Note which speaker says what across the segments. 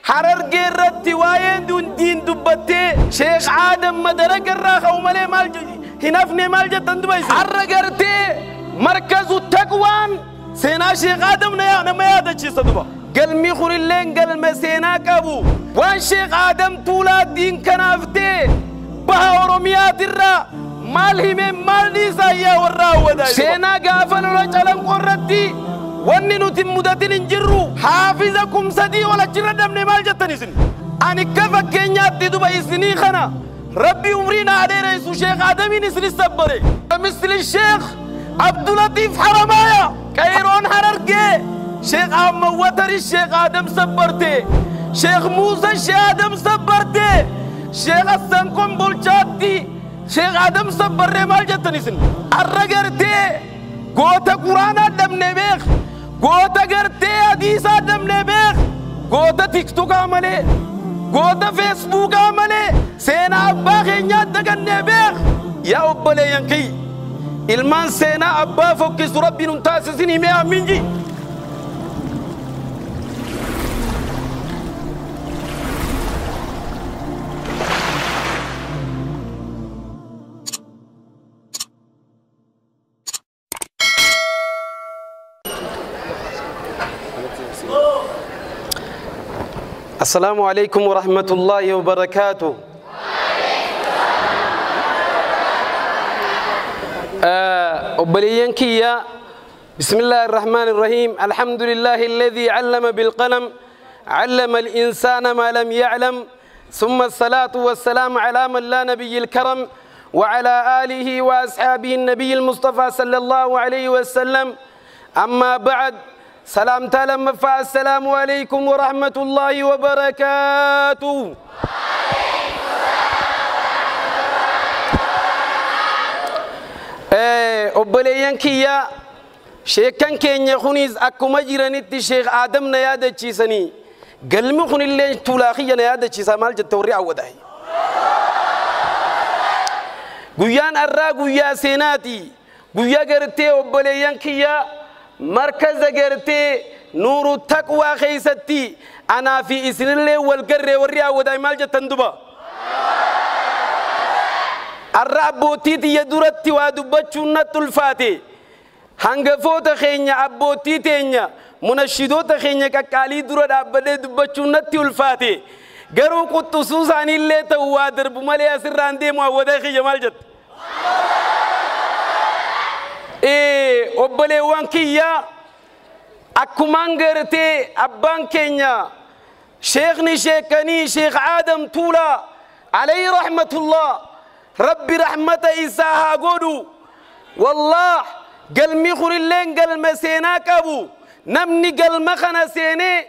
Speaker 1: Harargee irratti waa'een diin dubbattee Sheekh Aadam madaraga irraa ka'u malee maal hin hafne maal jettan duba isin. Har'a gartee markazu taqwaan seenaa Sheekh Aadam nama yaadachiisa duba. Galmi kunilleen galma seenaa qabu. Waan Sheekh Aadam Tuulaa diin kanaaf ta'e baha Oromiyaatirraa maal himee maal dhiisaa yaa warra hawwataa. Seenaa gaafa lola calanqoo irratti wanni nuti mudatin hin jirru haafiza 3000 ol achirra dhabne maal jettan isin. Ani akka fakkeenyaatti duba isinii kana Rabbi umrii naa dheeressu Sheekh Aadamiin isinis sabbare. Misli Sheekh Abdulatiif Haramaaya qayroon Harargee Sheekh Ahmad Watari Sheekh Aadam sabbarte. Sheekh Muusa Sheekh Aadam sabbarte. Sheekh Hassan Kombolchaatti Sheekh Aadam sabbarree maal jettan isin. Arra gartee goota Quraanaa dhabne beek. Goota gartee hadiisaa dhabne beek. Goota tiktokaa malee goota feesbuukaa malee seenaa abbaa keenyaa dagannee beek. Yaa obboleeyyan kiyya ilmaan seenaa abbaa fokkisu Rabbiin nun taasisin himee amiin ji. السلام عليكم ورحمة الله وبركاته. أبلينكيا بسم الله الرحمن الرحيم. الحمد لله الذي علم بالقلم علم الإنسان ما لم يعلم، ثم الصلاة والسلام على من لا نبي الكرم وعلى آله وأصحابه النبي المصطفى صلى الله عليه وسلم. أما بعد، سلام تلم فالسلام عليكم ورحمة الله وبركاته. Obboleeyyan kiyya sheekan keenya kunis akkuma jiranitti Sheekh Aadam na yaadachiisanii galmi kunillee tuulaa kiyya na yaadachiisa maal jette warri hawwatae. Guyyaan arraa guyyaa seenaati. Guyyaa gartee obboleeyyan kiyya markaza gartee nuuru taqwaa keessatti anaa fi isinillee wal garree warri hawwatae maal jettan duba. Arra abbootii tiyya duratti waa dubbachuun natti ulfaate. Hangafoota keenya abbootii teenya munashidoota keenya qaqqaalii dura dhaabbadhee dubbachuun natti ulfaate. Garuu quxxusuu isaaniillee ta'u waa darbu malee asirraan deemu hawwataa kiyya maal jette. Obboleewwan kiyya akkumaan gartee abbaan keenya sheekni sheekanii Sheekh Aadam Tuulaa alayhi rahmatullah Rabbi rahmata isaa haa godhu. Wallaah galmi kunilleen galma seenaa qabu. Namni galma kana seenee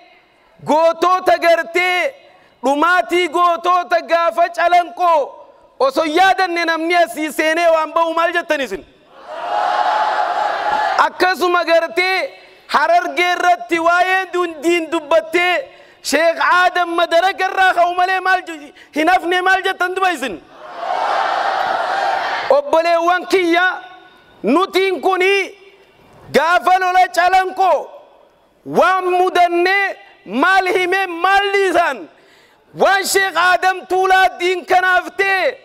Speaker 1: gootoota gartee dhumaatii gootoota gaafa calanqoo osoo yaadanne namni asii seenee waan ba'u maal jettan isin. Akkasuma gartee Harargee irratti waa'ee diin dubbattee Sheekh Aadam madaraga irraa ka'u malee maal hin hafne maal jettan duba isin. Obboleewwan kiyya nutiin kuni gaafa lola calanqoo waan mudannee maal himee maal dhiisan waan Sheekh Aadam Tuulaa diin kanaaf ta'e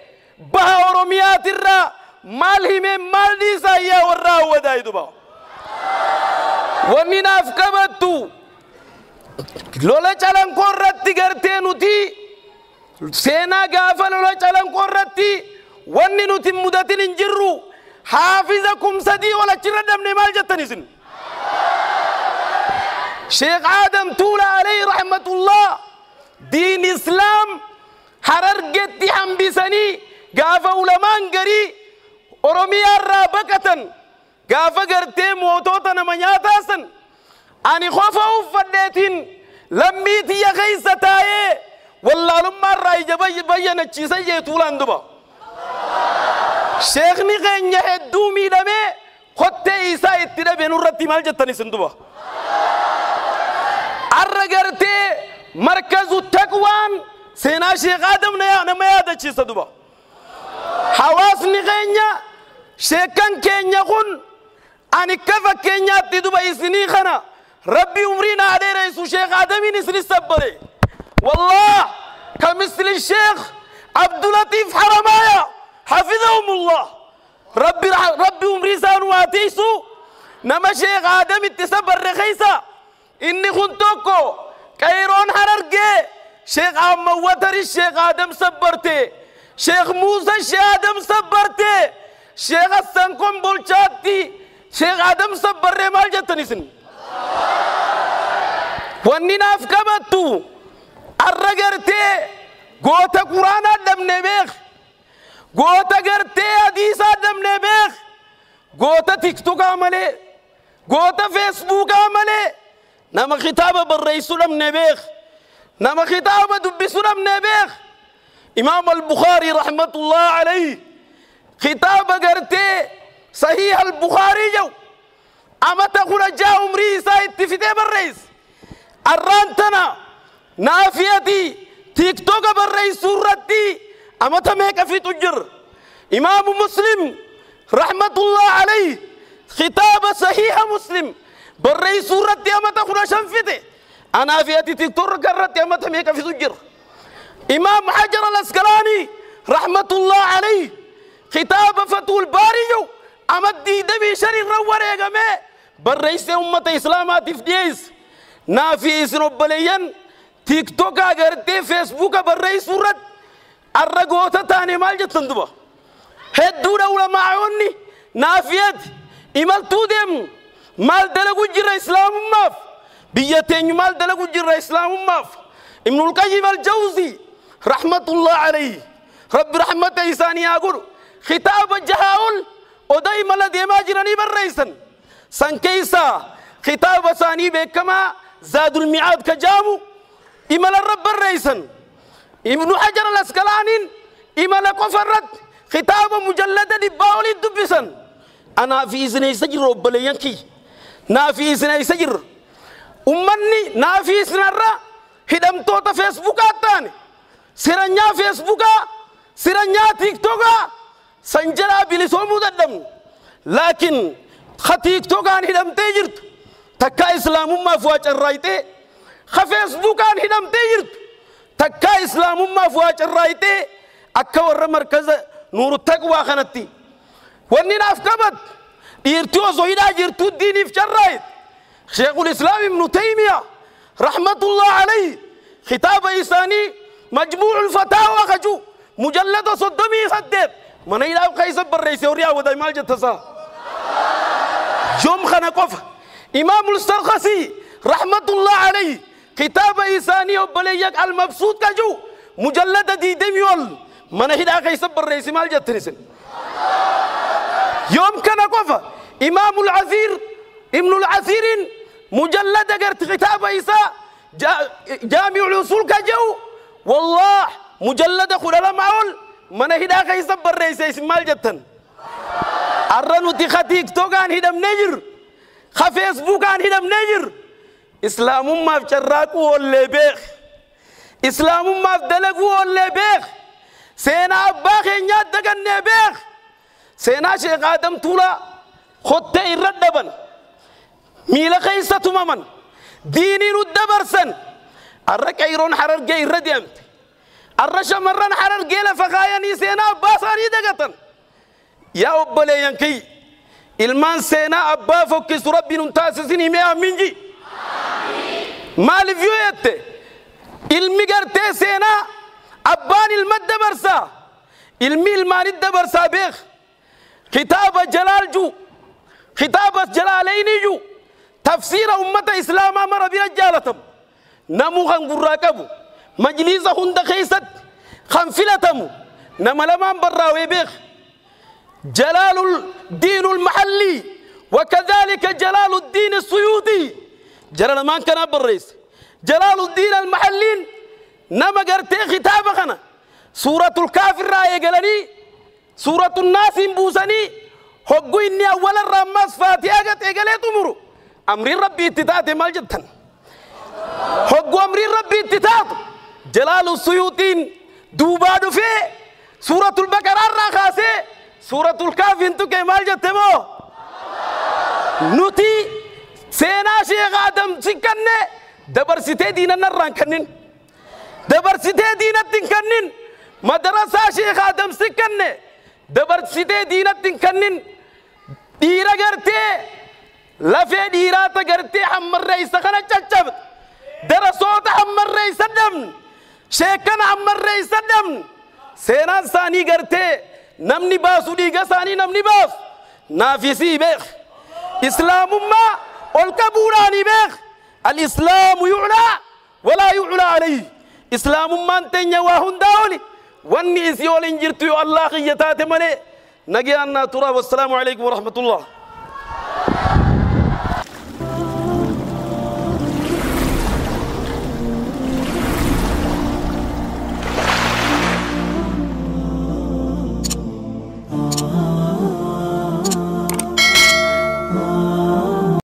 Speaker 1: baha Oromiyaatirraa maal himee maal dhiisaa yaa warra hawwataa duba. Wanni naaf qabattu lola calanqoo irratti gartee nuti seenaa gaafa lola calanqoo irratti wanni nuti mudatin hin jirru haafiza 3000 ol achirra dhabne maal jettan isin. Sheekh Aadam Tuulaa alayhi rahmatullah diin Islaam Harargetti hambisanii gaafa ulamaan garii Oromiyaa irraa baqatan gaafa gartee mootota nama nyaataasan ani qofa uffadheetiin lammii tiyya keessa taa'ee wallaalummaa irraa ija bayyanachiisa jee Tuulaan duba. Sheekni keenya hedduu miidhamee kottee isaa itti dhabe nurratti maal jettan isin duba. Arra gartee markazu taqwaan seenaa Sheekh Aadam nama yaadachiisa duba. Hawaasni keenya sheekan keenya kun ani akka fakkeenyaatti duba isinii kana Rabbi umrii naa dheeressu Sheekh Aadamiin isinis sabbare. والله كمثل الشيخ عبد اللطيف حرمايا حفظهم الله ربي ربي عمري واتيسو نما شيخ آدم اتسبر رخيصة إني خنتوكو كيرون حررجي شيخ عم وتر الشيخ آدم سبرتي شيخ موسى الشيخ آدم سبرتي شيخ السنكم بولشاتي شيخ آدم سبر مال جتني سن وني ناف كبتو الرجرتي قوتا قرآن آدم نبيخ قوتا قرتي حديث آدم نبيخ قوتا تيك توك عملي قوتا فيسبوك عملي نما خطابة بالرئيس لم نبيخ نما خطابة دبس لم نبيخ إمام البخاري رحمة الله عليه خطابة قرتي صحيح البخاري جو أما تقول جاء عمري سايت في بالرئيس الرانتنا نافيتي تيك توك بالرئيس سورتي أما تميك في تجر إمام مسلم رحمة الله عليه خطابة صحيح مسلم بالرئيس سورتي أما تقول شنفتي أنا فيتي تيك توك قرتي أما تميك في تجر إمام حجر الأسقلاني رحمة الله عليه خطابة فتح الباري أمدي دمي شر الرور يا جماعة بالرئيس أمة إسلام تفديس نافي إسنوبليان تيك توك أجرتي فيسبوك بالرئيس سورة الرجوة تاني مال جتندبه هدونا ولا معوني نافيت إمال تودم مال دلقو جرى إسلام ماف بيتين مال دلقو جرى إسلام ماف ابن القيم الجوزي رحمة الله عليه رب رحمة إنساني أقول خطاب الجهاول ودائما لدي ما جراني بالرئيسا سنكيسا خطاب ثاني بكما زاد الميعاد كجامو إمال الرب الرئيسا ابن حجر الأسقلاني إمال كفرت خطاب مجلد لباولي الدبسا أنا في إذن سجر رب لينكي نا في إذن سجر أمني نا في إذن الرا هدمتوتا فيسبوك الثاني سيرنيا فيسبوك سيرنيا تيك توك سنجرا بلسومو ددم لكن خطيك توك هدم تجرت تكا إسلام ما فواج الرايتي خفيسبوك هدم تجرت تكا إسلام ما فواج الرايتي أكور مركز نور التقوى خنتي وني نافكبت يرتو زهيدا يرتو الدين في الرايت شيخ الإسلام ابن تيمية رحمة الله عليه خطاب إنساني مجموع الفتاوى خجو مجلد صدمي صدق من يلعب قيس بالرئيس وريا وداي مال جتسا يوم خنقف إمام السرخسي رحمة الله عليه خطاب إنساني وبليك المبسوط كجو مجلد دي دميول من يلعب قيس بالرئيس مال جتنسن يوم كنقف إمام العزير ابن العزير مجلد قرت خطاب إيسا جامع الأصول كجو والله مجلد خلال معول من هدا قيس بالرئيس اسمال جتن أرنو تخاتيك توكان هدم نجر خفيسبوكان هدم نجر إسلام ما في شراكو ولا بيخ إسلام ما في دلقو ولا بيخ سينا أباخ نياد دقن بيخ سينا شيخ آدم تولا خطة الردبن ميلا خيسة تماما ديني رد برسن الركيرون حرر جاي رديمت الرشمرن حرر جيل فخايني سينا أبا ساني دقتن يا أبا ينكي المان سينا أبا فكس ربي ننتاسسني ميا منجي مال فيويت المقرتي سينا أبان المد برسا المي المان الدبرسا بيخ خطاب جلال جو خطاب جلالين جو تفسير أمة إسلام أمر برجالتهم نمو خنقراكبو مجلس هند خيست خنفلتهم نما لمن براوي بيخ جلال الدين المحلي وكذلك جلال الدين السيوطي جلال ما كان بالرئيس جلال الدين المحلي نما قرتي خطابخنا سورة الكافر راي قالني سورة الناس بوسني حقو إني أول الرماس فاتحة قالت أمره أمري ربي اتتاتي مال جدا حقو أمري ربي اتتات جلال السيوطين دوبادو في سورة البقرة الرخاصة سورة الكهف انتو كمال جتمو نوتي سينا شيخ آدم سكنة دبر ستي دينا نران كنن Dabarsitee diinatti hin kennin. Madarasaa Sheekh Adam si kenne dabarsitee diinatti hin kennin. Dhiira gartee lafee dhiiraata gartee hammarreeysa kana caccabde, darasoota hammarreeysa dhabne, sheekana hammarreeysa dhabne. Seenaan isaanii gartee namni baasu, dhiiga isaanii namni baasu naafisii beek. Islaamummaa ol qabuudhaanii beek. Al-islaamu yuclaa walaa yuclaa alayhi. Islaamummaan teenya waa hundaa oli, wanni isii ol hin jirtu yoo Allah kiyya taate malee. Nagayaan naa turaa. Wassalaamu alaikum warahmatullah.